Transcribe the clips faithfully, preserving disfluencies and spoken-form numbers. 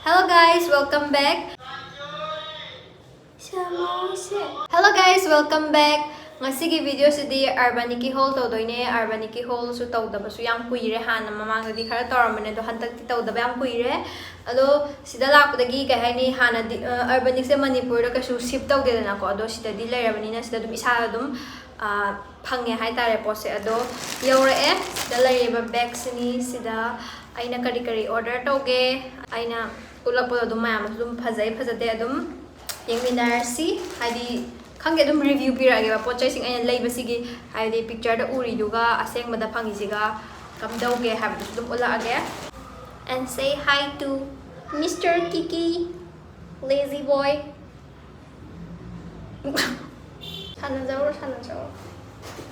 Hello guys, welcome back. Hello guys, welcome back. ꯉꯁꯤꯒꯤ videoꯁꯤꯗꯤ Urbanic-ꯀꯤ haul ꯇꯧꯗꯣꯏꯅꯦ꯫ Urbanic-ꯀꯤ haulꯁꯨ ꯇꯧꯗꯕꯁꯨ ꯌꯥꯝ ꯀꯨꯏꯔꯦ꯫ ꯍꯥꯟꯅ ꯃꯃꯥꯡꯗꯗꯤ ꯈꯔ ꯇꯧꯔꯝꯕꯅꯦ, ꯑꯗꯣ ꯍꯟꯗꯛꯇꯤ ꯇꯧꯗꯕ ꯌꯥꯝ ꯀꯨꯏꯔꯦ꯫ ꯑꯗꯣ ꯁꯤꯗ ꯂꯥꯛꯄꯗꯒꯤ ꯀꯩ ꯍꯥꯏꯅꯤ, ꯍꯥꯟꯅꯗꯤ, ꯑ, Urbanic-ꯁꯦ ꯃꯅꯤꯄꯨꯔꯗ ꯀꯩꯁꯨ ship ꯇꯧꯗꯦꯗꯅꯀꯣ, ꯑꯗꯣ ꯁꯤꯗꯗꯤ ꯂꯩꯔꯕꯅꯤꯅ ꯁꯤꯗ ꯑꯗꯨꯝ ꯏꯁꯥꯅ ꯑꯗꯨꯝ, ꯑ, ꯐꯪꯉꯦ ꯍꯥꯏꯇꯥꯔꯦ ꯄꯣꯠꯁꯦ꯫ ꯑꯗꯣ ꯌꯧꯔꯛꯑꯦ꯫ ꯁꯤꯗ ꯂꯩꯔꯤꯕ bagꯁꯤꯅꯤ꯫ ꯁꯤꯗ ꯑꯩꯅ ꯀꯔꯤ ꯀꯔꯤ order ꯇꯧꯒꯦ, ꯑꯩꯅ ꯎꯠꯂꯛꯄꯗꯣ ꯑꯗꯨꯝ ꯃꯌꯥꯝꯅꯁꯨ ꯑꯗꯨꯝ ꯐꯖꯩ ꯐꯖꯗꯦ ꯑꯗꯨꯝ ꯌꯦꯡꯃꯤꯟꯅꯔꯁꯤ꯫ ꯍꯥꯏꯗꯤ ꯈꯪꯗꯦ, ꯑꯗꯨꯝ review ꯄꯤꯔꯛꯑꯒꯦꯕ ꯄꯣꯠ ꯆꯩꯁꯤꯡ ꯑꯩꯅ ꯂꯩꯕꯁꯤꯒꯤ, ꯍꯥꯏꯗꯤ picture-ꯗ ꯎꯔꯤꯗꯨꯒ ꯑꯁꯦꯡꯕꯗ ꯐꯪꯉꯤꯁꯤꯒ ꯀꯝꯗꯧꯒꯦ ꯍꯥꯏꯕꯗꯨꯁꯨ ꯑꯗꯨꯝ ꯎꯠꯂꯛꯑꯒꯦ꯫ And say hi to Mister Kiki, lazy boy. ꯁꯥꯟꯅꯖꯧꯔꯣ, ꯁꯥꯟꯅꯖꯧꯔꯣ꯫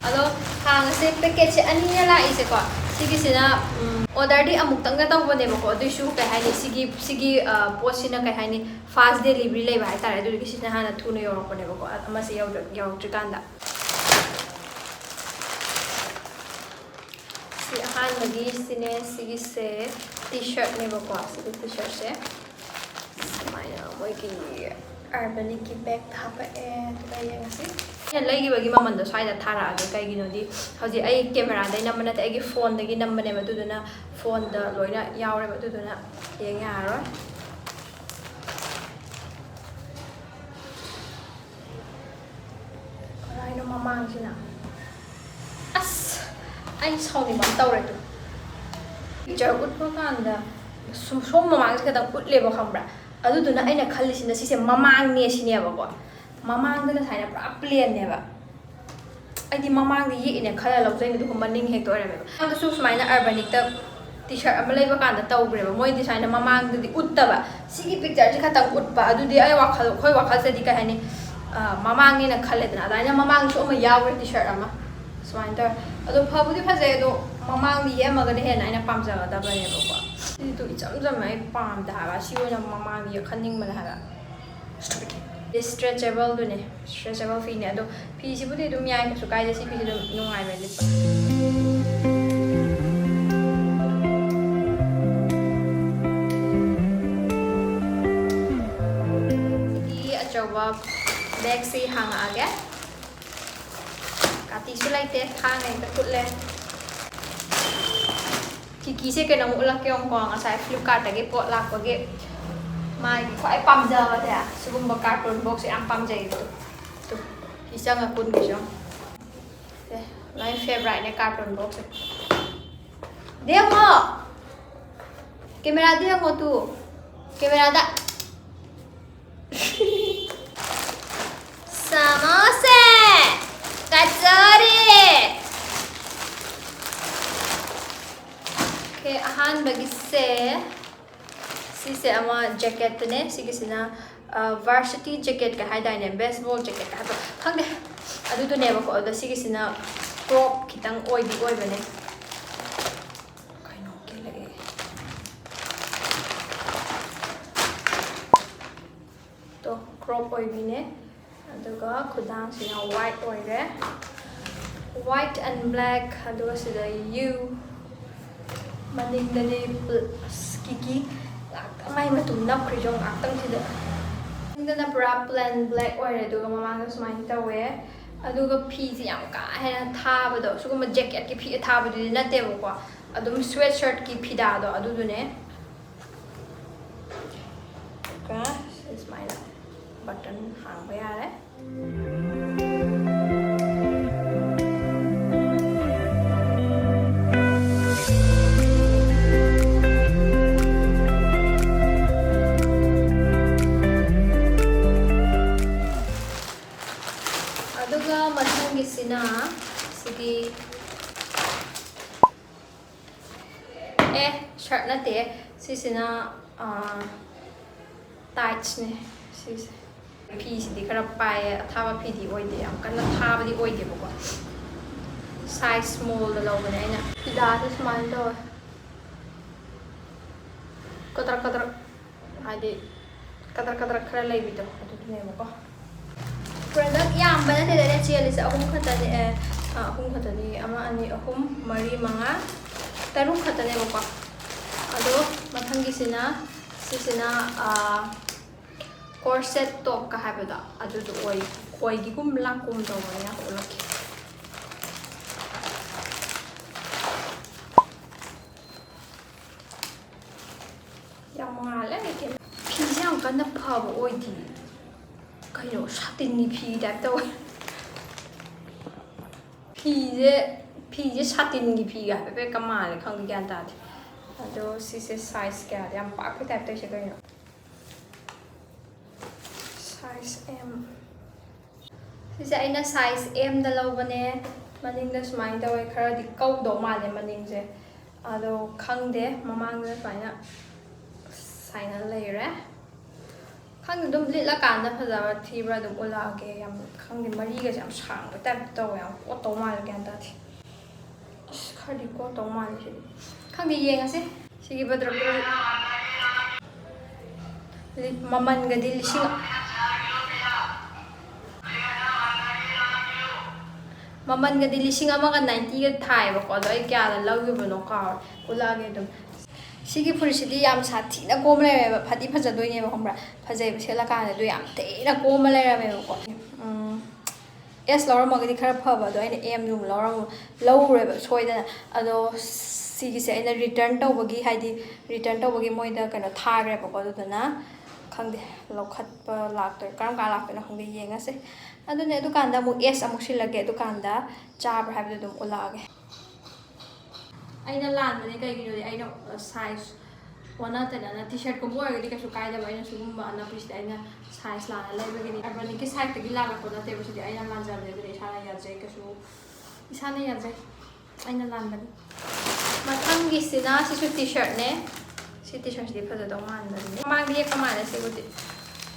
ꯑꯗꯣ ꯈꯥꯡ ꯑꯁꯦ package-ꯁꯦ ꯑꯅꯤꯅ ꯂꯥꯛꯏꯁꯦꯀꯣ꯫ ꯁꯤꯒꯤꯁꯤꯅ, ꯎꯝ, order-ꯗꯤ ꯑꯃꯨꯛꯇꯪꯒ ꯇꯧꯕꯅꯦꯕꯀꯣ, ꯑꯗꯨꯏꯁꯨ ꯀꯩ ꯍꯥꯏꯅꯤ, ꯁꯤꯒꯤ, ꯁꯤꯒꯤ, ꯑ, ꯄꯣꯠꯁꯤꯅ ꯀꯩ ꯍꯥꯏꯅꯤ, fast delivery ꯂꯩꯕ ꯍꯥꯏꯇꯥꯔꯦ꯫ ꯑꯗꯨꯗꯨꯒꯤ ꯁꯤꯁꯤꯅ ꯍꯥꯟꯅ ꯊꯨꯅ ꯌꯧꯔꯛꯄꯅꯦꯕꯀꯣ, ꯑꯃꯁꯦ ꯌꯧꯗ꯭ꯔ-, ꯌꯧꯔꯛꯇ꯭ꯔꯤꯀꯥꯟꯗ꯫ ꯁꯤ ꯑꯍꯥꯟꯕꯒꯤ ꯁꯤꯅꯦ, ꯁꯤꯒꯤꯁꯦ T-shirt-ꯅꯦꯕꯀꯣ, ꯁꯤꯒꯤ T-shirt-ꯁꯦ ꯁꯨꯃꯥꯏꯅ ꯃꯣꯏꯒꯤ Urbanic-ꯀꯤ bag-ꯇ ꯍꯥꯞꯄꯛꯑꯦ꯫ ꯑꯗꯨꯒ ꯌꯦꯡꯉꯁꯤ꯫ ꯑꯩꯅ ꯂꯩꯈꯤꯕꯒꯤ ꯃꯃꯜꯗꯣ ꯁ꯭ꯋꯥꯏꯗ ꯊꯥꯔꯛꯑꯒꯦ, ꯀꯩꯒꯤꯅꯣꯗꯤ ꯍꯧꯖꯤꯛ ꯑꯩ camera-ꯗꯩ ꯅꯝꯕ ꯅꯠꯇꯦ, ꯑꯩꯒꯤ phone-ꯗꯒꯤ ꯅꯝꯕꯅꯦꯕ, ꯑꯗꯨꯗꯨꯅ phone-ꯗ ꯂꯣꯏꯅ ꯌꯥꯎꯔꯦꯕ, ꯑꯗꯨꯗꯨꯅ ꯌꯦꯡ ꯌꯥꯔꯔꯣꯏ꯫ ꯀꯗꯥꯏꯅꯣ ꯃꯃꯥꯡꯁꯤꯅ? ꯑꯁ, ꯑꯩ ꯁꯥꯎꯅꯤꯡꯕ ꯑꯃ ꯇꯧꯔꯦ꯫ ꯑꯗꯨ picture ꯎꯠꯄ ꯀꯥꯟꯗ ꯁꯨꯝ ꯁꯣꯝ ꯃꯃꯥꯡꯁꯦ ꯈꯛꯇꯪ ꯎꯠꯂꯦꯕ, ꯈꯪꯕ꯭ꯔꯥ? ꯑꯗꯨꯗꯨꯅ ꯑꯩꯅ ꯈꯜꯂꯤꯁꯤꯅ ꯁꯤꯁꯦ ꯃꯃꯥꯡꯅꯦ ꯁꯤꯅꯦꯕꯀꯣ꯫ ꯃꯃꯥꯡꯗꯅ ꯁꯨꯃꯥꯏꯅ ꯄꯨꯔꯥ plain-ꯅꯦꯕ꯫ ꯑꯩꯗꯤ ꯃꯃꯥꯡꯗ ꯌꯦꯛꯏꯅꯦ ꯈꯜꯂ ꯂꯧꯖꯩꯅꯦ, ꯑꯗꯨꯒꯨꯝꯕ ꯅꯤꯡ ꯍꯦꯛꯇ ꯑꯣꯏꯔꯝꯃꯦꯕ꯫ ꯃꯃꯥꯡꯗꯁꯨ ꯁꯨꯃꯥꯏꯅ Urbanic-ꯇ T-shirt ꯑꯃ ꯂꯩꯕ ꯀꯥꯟꯗ ꯇꯧꯈ꯭ꯔꯦꯕ꯫ ꯃꯣꯏꯗꯤ ꯁꯨꯃꯥꯏꯅ ꯃꯃꯥꯡꯗꯗꯤ ꯎꯠꯇꯕ, ꯁꯤꯒꯤ picture-ꯁꯤ ꯈꯛꯇꯪ ꯎꯠꯄ꯫ ꯑꯗꯨꯗꯤ ꯑꯩ ꯋꯥꯈꯜ, ꯑꯩꯈꯣꯏ ꯋꯥꯈꯜꯁꯤꯗꯗꯤ ꯀꯩ ꯍꯥꯏꯅꯤ, ꯑ, ꯃꯃꯥꯡꯅꯦꯅ ꯈꯜꯂꯦꯗꯅ꯫ ꯑꯗꯨꯃꯥꯏꯅ ꯃꯃꯥꯡꯁꯨ ꯑꯃ ꯌꯥꯎꯈ꯭ꯔꯦ, T-shirt ꯑꯃ ꯁꯨꯃꯥꯏꯅ ꯇꯧꯔꯦ꯫ ꯑꯗꯣ ꯐꯕꯨꯗꯤ ꯐꯖꯩ, ꯑꯗꯣ ꯃꯃꯥꯡꯗ ꯌꯦꯛꯑꯝꯃꯒꯅ ꯍꯦꯟꯅ ꯑꯩꯅ ꯄꯥꯝꯖꯒꯗꯕꯅꯦꯕꯀꯣ꯫ ꯁꯤꯗꯣ ꯏꯆꯝ ꯆꯝꯅ ꯑꯩ ꯄꯥꯝꯗꯦ ꯍꯥꯏꯕ꯫ ꯁꯤ ꯑꯣꯏꯅ ꯃꯃꯥꯡꯗ ꯌꯦꯛꯍꯟꯅꯤꯡꯕꯅꯦ ꯍꯥꯏꯕ꯫ Stretchable-ꯗꯨꯅꯦ, stretchable ꯐꯤꯅꯦ꯫ ꯑꯗꯣ ꯐꯤꯁꯤꯕꯨꯗꯤ ꯑꯗꯨꯝ ꯌꯥꯏ, ꯀꯩꯁꯨ ꯀꯥꯏꯗꯦ꯫ ꯁꯤ ꯐꯤꯁꯦ ꯑꯗꯨꯝ ꯅꯨꯡꯉꯥꯏꯕꯅꯦ ꯂꯤꯠꯄ꯫ ꯇꯧꯕ ꯕꯦꯒꯁꯤ ꯍꯥꯡꯉꯛꯑꯒꯦ꯫ ꯀꯥꯇꯤꯁꯨ ꯂꯩꯇꯦ, ꯊꯥꯡꯅ ꯍꯦꯛꯇ ꯐꯨꯠꯂꯦ꯫ ꯀꯤꯀꯤꯁꯦ ꯀꯩꯅꯣꯝ ꯎꯠꯂꯛꯀꯦ ꯌꯦꯡꯉꯨꯀꯣ, ꯉꯁꯥꯏ Flipkartꯇꯒꯤ ꯄꯣꯠ ꯂꯥꯛꯄꯒꯤ ꯃꯥꯒꯤ ꯈ꯭ꯋꯥꯏ ꯄꯥꯝꯖꯕꯁꯦ ꯁꯤꯒꯨꯝꯕ carton boxꯁꯦ ꯌꯥꯝ ꯄꯥꯝꯖꯩꯌꯦꯕ꯫ ꯇꯨ, ꯇꯨ, ꯁꯤ ꯆꯪꯉ ꯀꯨꯟꯒꯤꯁꯨ ꯌꯦꯡꯉꯨ꯫ ꯁꯦ, ꯂꯣꯏ favouriteꯅꯦ carton boxꯁꯦ꯫ ꯗꯦ ꯌꯦꯡꯉꯣ! Cameraꯗ ꯌꯦꯡꯉꯣ ꯇꯨ! Cameraꯗ! ꯁꯃꯣꯁꯦ! ꯀꯆꯣꯔꯤ! Okay, ꯑꯍꯥꯟꯕꯒꯤꯁꯦ ꯁꯤꯁꯦ ꯑꯃ jacketꯇꯨꯅꯦ꯫ ꯁꯤꯒꯤꯁꯤꯅ, ꯑ, varsity jacketꯀ ꯍꯥꯏꯗꯥꯏꯅꯦ, baseball jacketꯀ ꯍꯥꯏꯕ, ꯈꯪꯗꯦ, ꯑꯗꯨꯗꯨꯅꯦꯕꯀꯣ꯫ ꯑꯗꯣ ꯁꯤꯒꯤꯁꯤꯅ crop ꯈꯤꯇꯪ ꯑꯣꯏꯗꯤ ꯑꯣꯏꯕꯅꯦ꯫ ꯀꯩꯅꯣ ꯀꯦꯜꯂꯛꯑꯦ꯫ ꯇꯣ, crop ꯑꯣꯏꯕꯤꯅꯦ꯫ ꯑꯗꯨꯒ ꯈꯨꯗꯥꯡꯁꯤꯅ white ꯑꯣꯏꯔꯦ, white and black꯫ ꯑꯗꯨꯒ ꯁꯤꯗ U, ꯃꯅꯤꯡꯗꯗꯤ pl-, ꯑꯁ, ꯀꯤꯀꯤ ꯉꯥꯛꯇꯪ ꯃꯥꯏ ꯃꯇꯨꯝ ꯅꯞꯈ꯭ꯔꯤꯁꯦ ꯉꯥꯛꯇꯪꯁꯤꯗ꯫ ꯃꯅꯤꯡꯗꯅ ꯄꯨꯔꯥ plain black ꯑꯣꯏꯔꯦ, ꯑꯗꯨꯒ ꯃꯃꯥꯡꯗ ꯁꯨꯃꯥꯏꯅ ꯇꯧꯋꯦ꯫ ꯑꯗꯨꯒ ꯐꯤꯁꯦ ꯌꯥꯝ ꯀꯥ ꯍꯦꯟꯅ ꯊꯥꯕꯗꯣ, ꯁꯤꯒꯨꯝꯕ jacketꯀꯤ ꯐꯤ ꯑꯊꯥꯕꯗꯨꯗꯤ ꯅꯠꯇꯦꯕꯀꯣ, ꯑꯗꯨꯝ sweatshirtꯀꯤ ꯐꯤꯗꯥꯗꯣ ꯑꯗꯨꯗꯨꯅꯦ꯫ ꯑꯗꯨꯒ ꯁꯤ ꯁꯨꯃꯥꯏꯅ button ꯍꯥꯡꯕ ꯌꯥꯔꯦ꯫ ꯑꯗꯨꯒ ꯃꯊꯪꯒꯤꯁꯤꯅ ꯁꯤꯒꯤ ꯑꯦ, shirt ꯅꯠꯇꯦ꯫ ꯁꯤꯁꯤꯅ, ꯑꯥ, tightsꯅꯦ ꯁꯤꯁꯦ꯫ ꯐꯤꯁꯤꯗꯤ ꯈꯔ ꯄꯥꯏꯌꯦ, ꯑꯊꯥꯕ ꯐꯤꯗꯤ ꯑꯣꯏꯗꯦ, ꯌꯥꯝ ꯀꯟꯅ ꯊꯥꯕꯗꯤ ꯑꯣꯏꯗꯦꯕꯀꯣ꯫ Size smallꯗ ꯂꯧꯕꯅꯦ ꯑꯩꯅ꯫ ꯐꯤꯗꯥꯁꯦ ꯁꯨꯃꯥꯏꯅ ꯇꯧꯋꯦ꯫ ꯀꯗ꯭ꯔꯛ ꯀꯗ꯭ꯔꯛ꯫ ꯍꯥꯏꯗꯤ ꯀꯗ꯭ꯔꯛ ꯀꯗ꯭ꯔꯛ ꯈꯔ ꯂꯩꯕꯤꯗꯣ ꯑꯗꯨꯗꯨꯅꯦꯕꯀꯣ꯫ Product ꯌꯥꯝꯕ ꯅꯠꯇꯦꯗ ꯑꯩꯅ ꯆꯦꯜꯂꯤꯁꯦ, ꯑꯍꯨꯝ ꯈꯛꯇꯅꯦ, ꯑꯦ, ꯑ, ꯑꯍꯨꯝ ꯈꯛꯇꯅꯤ, ꯑꯃ, ꯑꯅꯤ, ꯑꯍꯨꯝ, ꯃꯔꯤ, ꯃꯉꯥ, ꯇꯔꯨꯛ ꯈꯛꯇꯅꯦꯕꯀꯣ꯫ ꯑꯗꯣ ꯃꯊꯪꯒꯤꯁꯤꯅ, ꯁꯤꯁꯤꯅ, ꯑ, Corset topꯀ ꯍꯥꯏꯕꯗꯣ ꯑꯗꯨꯗꯣ ꯑꯣꯏ꯫ ꯑꯣꯏꯒꯤꯒꯨꯝ ꯂꯥꯛꯀꯨꯝ ꯇꯧꯕꯅꯦ꯫ ꯌꯥꯝ ꯎꯠꯂꯛꯀꯦ꯫ ꯌꯥꯝ ꯉꯥꯜꯂꯦ ꯑꯩꯒꯤ꯫ ꯐꯤꯁꯦ ꯌꯥꯝ ꯀꯟꯅ ꯐꯕ ꯑꯣꯏꯗꯦ꯫ ꯀꯩꯅꯣ, ꯁꯥꯇꯤꯟꯒꯤ ꯐꯤ type ꯇꯧꯋꯦ꯫ ꯐꯤꯁꯦ, ꯐꯤꯁꯦ ꯁꯥꯇꯤꯟꯒꯤ ꯐꯤꯒ ꯍꯥꯏꯐꯦꯠꯀ ꯃꯥꯜꯂꯦ, ꯈꯪꯗꯦ, ꯒ꯭ꯌꯥꯟ ꯇꯥꯗꯦ꯫ ꯑꯗꯣ ꯁꯤꯁꯦ size ꯀꯌꯥꯗ ꯌꯥꯝ ꯄꯥꯛꯄ type ꯇꯧꯔꯤꯁꯦ ꯀꯩꯅꯣ? Size M꯫ ꯁꯤꯁꯦ ꯑꯩꯅ size M ꯗ ꯂꯧꯕꯅꯦ꯫ ꯃꯅꯤꯡꯗ ꯁꯨꯃꯥꯏꯅ ꯇꯧꯋꯦ, ꯈꯔꯗꯤ ꯀꯧꯗꯧ ꯃꯥꯜꯂꯦ ꯃꯅꯤꯡꯁꯦ꯫ ꯑꯗꯣ ꯈꯪꯗꯦ, ꯃꯃꯥꯡꯗ ꯁꯨꯃꯥꯏꯅ, ꯁꯨꯃꯥꯏꯅ ꯂꯩꯔꯦ꯫ ꯈꯪꯗꯦ, ꯑꯗꯨꯝ ꯂꯤꯠꯂꯀꯥꯟꯗ ꯐꯖꯕ ꯊꯤꯕ꯭ꯔꯥ ꯑꯗꯨꯝ ꯎꯠꯂꯛꯑꯒꯦ꯫ ꯌꯥꯝ ꯈꯪꯗꯦ, ꯃꯔꯤꯒꯁꯦ ꯌꯥꯝ ꯁꯥꯡꯕ type ꯇꯧꯋꯦ, ꯌꯥꯝ ꯀꯣꯠꯇꯧ ꯃꯥꯜꯂꯦ, ꯒ꯭ꯌꯥꯟ ꯇꯥꯗꯦ꯫ ꯑꯁ, ꯈꯔꯗꯤ ꯀꯣꯠꯇꯧ ꯃꯥꯜꯂꯦ ꯁꯤꯗꯤ꯫ ꯈꯪꯗꯦ, ꯌꯦꯡꯉꯁꯦ꯫ ꯁꯤꯒꯤ ꯕꯗ꯭ꯔ-, ꯕꯗ꯭ꯔ-, ꯂꯤ-, ꯃꯃꯜꯒꯗꯤ ꯂꯤꯁꯤꯡ, ꯃꯃꯜꯒꯗꯤ ꯂꯤꯁꯤꯡ ꯑꯃꯒ ninety ꯒ ꯊꯥꯏꯌꯦꯕꯀꯣ, ꯑꯗꯣ ꯑꯩ ꯀꯌꯥꯗ ꯂꯧꯈꯤꯕꯅꯣ ꯀꯥꯎꯔꯦ, ꯎꯠꯂꯛꯑꯒꯦ ꯑꯗꯨꯝ꯫ ꯁꯤꯒꯤ ꯐꯨꯔꯤꯠꯁꯤꯗꯤ ꯌꯥꯝ ꯁꯥꯊꯤꯅ ꯀꯣꯝꯕ ꯂꯩꯔꯝꯃꯦꯕ, ꯐꯗꯤ ꯐꯖꯗꯣꯏꯅꯦꯕ, ꯈꯪꯕ꯭ꯔꯥ? ꯐꯖꯩꯕ, ꯁꯦꯠꯂꯀꯥꯟꯗ ꯑꯗꯨ ꯌꯥꯝ ꯊꯤꯅ ꯀꯣꯝꯕ ꯂꯩꯔꯝꯃꯦꯕꯀꯣ꯫ ꯎꯝ, S ꯂꯧꯔꯝꯃꯒꯗꯤ ꯈꯔ ꯐꯕ, ꯑꯗꯣ ꯑꯩꯅ M ꯗꯨ ꯂꯧꯔꯝ-, ꯂꯧꯔꯨꯔꯦꯕ ꯁꯣꯏꯗꯅ꯫ ꯑꯗꯣ ꯁꯤꯒꯤꯁꯦ ꯑꯩꯅ return ꯇꯧꯕꯒꯤ, ꯍꯥꯏꯗꯤ return ꯇꯧꯕꯒꯤ ꯃꯣꯏꯗ ꯀꯩꯅꯣ ꯊꯥꯈ꯭ꯔꯦꯕꯀꯣ, ꯑꯗꯨꯗꯨꯅ ꯈꯪꯗꯦ, ꯂꯧꯈꯠꯄ ꯂꯥꯛꯇꯣꯏ-, ꯀꯔꯝ ꯀꯥꯟ ꯂꯥꯛꯇꯣꯏꯅꯣ ꯈꯪꯗꯦ, ꯌꯦꯡꯉꯁꯦ꯫ ꯑꯗꯨꯅꯦ, ꯑꯗꯨꯀꯥꯟꯗ ꯑꯃꯨꯛ S ꯑꯃꯨꯛ ꯁꯤꯜꯂꯒꯦ, ꯑꯗꯨꯀꯥꯟꯗ ꯆꯥꯕ꯭ꯔꯥ ꯍꯥꯏꯕꯗꯣ ꯑꯗꯨꯝ ꯎꯠꯂꯛꯑꯒꯦ꯫ ꯑꯩꯅ ꯂꯥꯟꯕꯅꯦ, ꯀꯩꯒꯤꯅꯣꯗꯤ ꯑꯩꯅ, ꯑ, size ꯑꯣꯟꯅ ꯇꯩꯅꯅ, T-shirt ꯀꯨꯝꯕ ꯑꯣꯏꯔꯒꯗꯤ ꯀꯩꯁꯨ ꯀꯥꯏꯗꯕ, ꯑꯩꯅ ꯁꯤꯒꯨꯝꯕ ꯑꯅꯛꯄꯁꯤꯗ ꯑꯩꯅ size ꯂꯥꯟꯅ ꯂꯩꯕꯒꯤꯅꯤ꯫ Urbanic ꯀꯤ site ꯇꯒꯤ ꯂꯥꯜꯂꯛꯄ ꯅꯠꯇꯦꯕ, ꯁꯤꯗꯤ ꯑꯩꯅ ꯂꯥꯟꯖꯕꯅꯦ, ꯑꯗꯨꯅ ꯏꯁꯥꯅ ꯌꯥꯖꯩ, ꯀꯩꯁꯨ ꯏꯁꯥꯅ ꯌꯥꯖꯩ, ꯑꯩꯅ ꯂꯥꯟꯕꯅꯤ꯫ ꯃꯊꯪꯒꯤꯁꯤꯅ, ꯁꯤꯁꯨ T-shirt ꯅꯦ꯫ ꯁꯤ T-shirt ꯁꯤꯗꯤ ꯐꯖꯗꯧ ꯃꯥꯟꯕꯅꯤ, ꯃꯃꯥꯡꯗ ꯌꯦꯛꯄ ꯃꯥꯜꯂꯦ ꯁꯤꯕꯨꯗꯤ꯫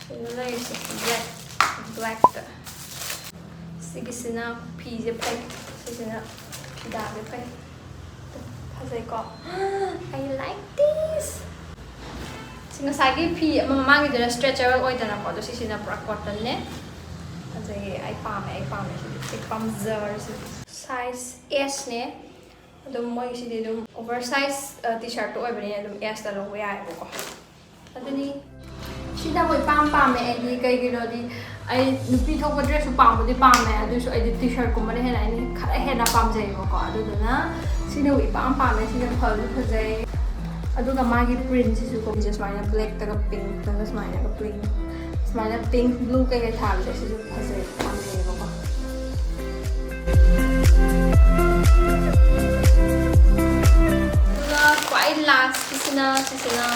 ꯁꯤꯗ ꯂꯩꯔꯤꯁꯦ black, black ꯇ꯫ ꯁꯤꯒꯤꯁꯤꯅ ꯐꯤꯁꯦ ꯐꯩ, ꯁꯤꯁꯤꯅ ꯐꯤꯗꯥꯁꯦ ꯐꯩ꯫ ꯐꯖꯩꯀꯣ? I like this꯫ ꯁꯤ ꯉꯁꯥꯏꯒꯤ ꯐꯤ ꯑꯃ ꯃꯃꯥꯡꯒꯤꯗꯨꯅ stretchable ꯑꯣꯏꯗꯅꯀꯣ, ꯑꯗꯣ ꯁꯤꯁꯤꯅ ꯄꯨꯔꯥ cotton ꯅꯦ꯫ ꯐꯖꯩꯌꯦ, ꯑꯩ ꯄꯥꯝꯃꯦ, ꯑꯩ ꯄꯥꯝꯃꯦ ꯁꯤꯗꯤ, ꯑꯩ ꯄꯥꯝꯖꯔꯦ ꯁꯤꯗꯤ꯫ Size S ꯅꯦ꯫ ꯑꯗꯨꯝ ꯃꯣꯏꯒꯤꯁꯤꯗꯤ ꯑꯗꯨꯝ oversize, ꯑ, T-shirt ꯇꯣ ꯑꯣꯏꯕꯅꯤꯅ ꯑꯗꯨꯝ S ꯇ ꯂꯧꯕ ꯌꯥꯏꯑꯕꯀꯣ꯫ ꯑꯗꯨꯅꯤ꯫ ꯁꯤꯅꯕꯨ ꯏꯄꯥꯝ ꯄꯥꯝꯃꯦ ꯑꯩꯗꯤ꯫ ꯀꯩꯒꯤꯅꯣꯗꯤ ꯑꯩ ꯅꯨꯄꯤ ꯊꯣꯛꯄ ꯗ꯭ꯔꯦꯁꯁꯨ ꯄꯥꯝꯕꯨꯗꯤ ꯄꯥꯝꯃꯦ, ꯑꯗꯨꯁꯨ ꯑꯩꯗꯤ ꯇꯤ ꯁꯥꯔꯠꯀꯨꯝꯕꯅ ꯍꯦꯟꯅ ꯑꯩꯅ ꯈꯔ ꯍꯦꯟꯅ ꯄꯥꯝꯖꯩꯌꯦꯕꯀꯣ꯫ ꯑꯗꯨꯗꯨꯅ ꯁꯤꯅꯕꯨ ꯏꯄꯥꯝ ꯄꯥꯝꯃꯦ, ꯁꯤꯅ ꯐꯁꯨ ꯐꯖꯩ꯫ ꯑꯗꯨꯒ ꯃꯥꯒꯤ ꯄ꯭ꯔꯤꯟꯁꯤꯁꯨ ꯀꯣ, ꯁꯨꯃꯥꯏꯅ ꯕ꯭ꯂꯦꯛꯇꯒ ꯄꯤꯡꯛꯇꯒ ꯁꯨꯃꯥꯏꯅꯒ ꯄꯤꯡꯛ, ꯁꯨꯃꯥꯏꯅ ꯄꯤꯡꯛ ꯕ꯭ꯂꯨ ꯀꯩꯀꯩ ꯊꯥꯕꯁꯦ ꯁꯤꯁꯨ ꯐꯖꯩ, ꯄꯥꯝꯖꯩꯌꯦꯕꯀꯣ꯫ ꯑꯗꯨꯒ ꯈ꯭ꯋꯥꯏ ꯂꯥꯁꯀꯤꯁꯤꯅ ꯁꯤꯁꯤꯅ,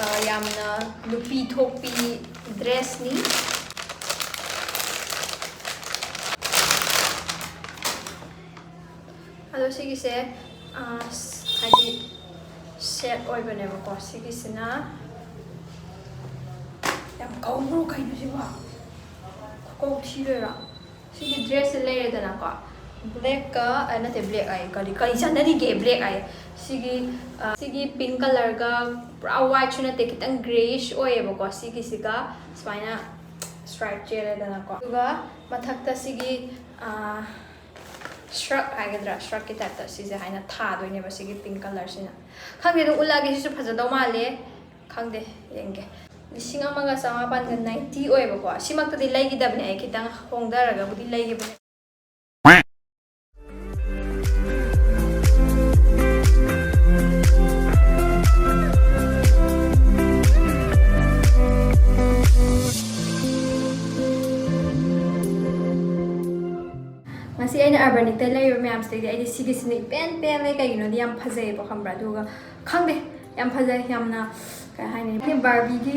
ꯑ, ꯌꯥꯝꯅ ꯅꯨꯄꯤ ꯊꯣꯛꯄꯤ ꯗ꯭ꯔꯦꯁꯅꯤ꯫ ꯑꯗꯣ ꯁꯤꯒꯤꯁꯦ, ꯑ, ꯍꯥꯏꯗꯤ ꯁꯦꯠ ꯑꯣꯏꯕꯅꯦꯕꯀꯣ꯫ ꯁꯤꯒꯤꯁꯤꯅ ꯌꯥꯝ ꯀꯧꯕ꯭ꯔꯣ ꯀꯩꯅꯣ ꯁꯤꯕꯣ? ꯈꯨꯀꯧ ꯊꯤꯗꯣꯏꯔꯣ? ꯁꯤꯒꯤ ꯗ꯭ꯔꯦꯁꯁꯦ ꯂꯩꯔꯦꯗꯅꯀꯣ꯫ ꯕ꯭ꯂꯦꯛꯀ, ꯑ, ꯅꯠꯇꯦ, ꯕ꯭ꯂꯦꯛ ꯍꯥꯏ, ꯀꯔꯤ, ꯀꯔꯤ ꯆꯥꯟꯅꯔꯤꯒꯦ ꯕ꯭ꯂꯦꯛ ꯍꯥꯏ? ꯁꯤꯒꯤ, ꯑ, ꯁꯤꯒꯤ ꯄꯤꯡꯛ ꯀꯂꯔꯒ ꯄꯨꯔꯥ ꯋꯥꯏꯠꯁꯨ ꯅꯠꯇꯦ, ꯈꯤꯇꯪ ꯒ꯭ꯔꯦꯌꯤꯁ ꯑꯣꯏꯌꯦꯕꯀꯣ꯫ ꯁꯤꯒꯤꯁꯤꯒ ꯁꯨꯃꯥꯏꯅ ꯁ꯭ꯇ꯭ꯔꯥꯏꯞ ꯆꯦꯜꯂꯦꯗꯅꯀꯣ꯫ ꯑꯗꯨꯒ ꯃꯊꯛꯇ ꯁꯤꯒꯤ, ꯑ, ꯁ꯭ꯔꯛ ꯍꯥꯏꯒꯗ꯭ꯔꯥ, ꯁ꯭ꯔꯛꯀꯤ ꯇꯥꯏꯞꯇ ꯁꯤꯁꯦ ꯍꯥꯏꯅ ꯊꯥꯗꯣꯏꯅꯦꯕ, ꯁꯤꯒꯤ ꯄꯤꯡꯛ ꯀꯂꯔꯁꯤꯅ꯫ ꯈꯪꯗꯦ, ꯑꯗꯨꯝ ꯎꯠꯂꯛꯑꯒꯦ, ꯁꯤꯁꯨ ꯐꯖꯗꯧ ꯃꯥꯜꯂꯦ꯫ ꯈꯪꯗꯦ, ꯌꯦꯡꯒꯦ꯫ ꯂꯤꯁꯤꯡ ꯑꯃꯒ ꯆꯃꯥꯄꯟꯒ ꯅꯥꯏꯟꯇꯤ ꯑꯣꯏꯌꯦꯕꯀꯣ꯫ ꯁꯤꯃꯛꯇꯗꯤ ꯂꯩꯈꯤꯗꯕꯅꯦ ꯑꯩ, ꯈꯤꯇꯪ ꯍꯣꯡꯊꯔꯒꯕꯨꯗꯤ ꯂꯩꯈꯤꯕꯅꯦ꯫ ꯉꯁꯤ ꯑꯩꯅ ꯑꯔꯕꯥꯅꯤꯛꯇ ꯂꯩꯔꯤꯕ ꯃꯌꯥꯝꯁꯤꯗꯩꯗꯤ ꯑꯩꯗꯤ ꯁꯤꯒꯤꯁꯤꯅ ꯏꯄꯦꯟ ꯄꯦꯜꯂꯦ꯫ ꯀꯩꯒꯤꯅꯣꯗꯤ ꯌꯥꯝ ꯐꯖꯩꯌꯦꯕ, ꯈꯪꯕ꯭ꯔꯥ? ꯑꯗꯨꯒ ꯈꯪꯗꯦ, ꯌꯥꯝ ꯐꯖꯩ, ꯌꯥꯝꯅ ꯀꯩ ꯍꯥꯏꯅꯤ, ꯕꯥꯔꯕꯤꯒꯤ,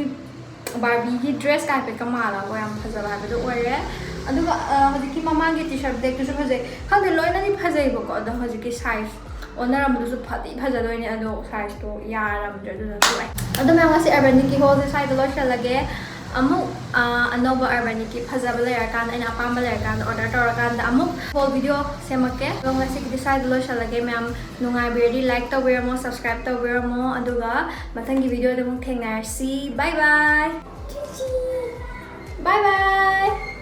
ꯕꯥꯔꯕꯤꯒꯤ ꯗ꯭ꯔꯦꯁꯀ ꯍꯥꯏꯐꯦꯠꯀ ꯃꯥꯜꯂꯒ ꯌꯥꯝ ꯐꯖꯕ ꯍꯥꯏꯕꯗꯣ ꯑꯣꯏꯔꯦ꯫ ꯑꯗꯨꯒ, ꯑ, ꯍꯧꯖꯤꯛꯀꯤ ꯃꯃꯥꯡꯒꯤ ꯇꯤ ꯁꯥꯔꯠ ꯕ꯭ꯂꯦꯛꯇꯨꯁꯨ ꯐꯖꯩ꯫ ꯈꯪꯗꯦ, ꯂꯣꯏꯅꯗꯤ ꯐꯖꯩꯕꯀꯣ, ꯑꯗꯣ ꯍꯧꯖꯤꯛꯀꯤ ꯁꯥꯏꯖ ꯑꯣꯟꯅꯔꯝꯕꯗꯨꯁꯨ ꯐꯗꯤ ꯐꯖꯗꯣꯏꯅꯦ, ꯑꯗꯣ ꯁꯥꯏꯖꯇꯣ ꯌꯥꯔꯝꯗ꯭ꯔꯦ, ꯑꯗꯨꯅ ꯇꯣꯛꯑꯦ꯫ ꯑꯗꯣ ꯃꯌꯥꯝ, ꯉꯁꯤ ꯑꯔꯕꯥꯅꯤꯛꯀꯤ ꯍꯣꯜꯁꯦ ꯁ꯭ꯋꯥꯏꯗ ꯂꯣꯏꯁꯤꯜꯂꯒꯦ꯫ ꯑꯃꯨꯛ, ꯑ, ꯑꯅꯧꯕ ꯑꯔꯕꯥꯅꯤꯛꯀꯤ ꯐꯖꯕ ꯂꯩꯔꯀꯥꯟꯗ, ꯑꯩꯅ ꯑꯄꯥꯝꯕ ꯂꯩꯔꯀꯥꯟꯗ ꯑꯣꯔꯗꯔ ꯇꯧꯔꯀꯥꯟꯗ ꯑꯃꯨꯛ ꯍꯣꯜ ꯚꯤꯗꯤꯑꯣ ꯁꯦꯝꯃꯛꯀꯦ꯫ ꯑꯗꯣ ꯉꯁꯤꯒꯤꯗꯤ ꯁ꯭ꯋꯥꯏꯗ ꯂꯣꯏꯁꯤꯜꯂꯒꯦ ꯃꯌꯥꯝ꯫ ꯅꯨꯡꯉꯥꯏꯕꯤꯔꯗꯤ ꯂꯥꯏꯛ ꯇꯧꯕꯤꯔꯝꯃꯣ, ꯁꯕꯁꯀ꯭ꯔꯥꯏꯕ ꯇꯧꯕꯤꯔꯝꯃꯣ, ꯑꯗꯨꯒ ꯃꯊꯪꯒꯤ ꯚꯤꯗꯤꯑꯣꯗ ꯑꯃꯨꯛ ꯊꯦꯡꯅꯔꯁꯤ꯫ ꯕꯥꯏ ꯕꯥꯏ꯫ ꯕꯥꯏ ꯕꯥꯏ꯫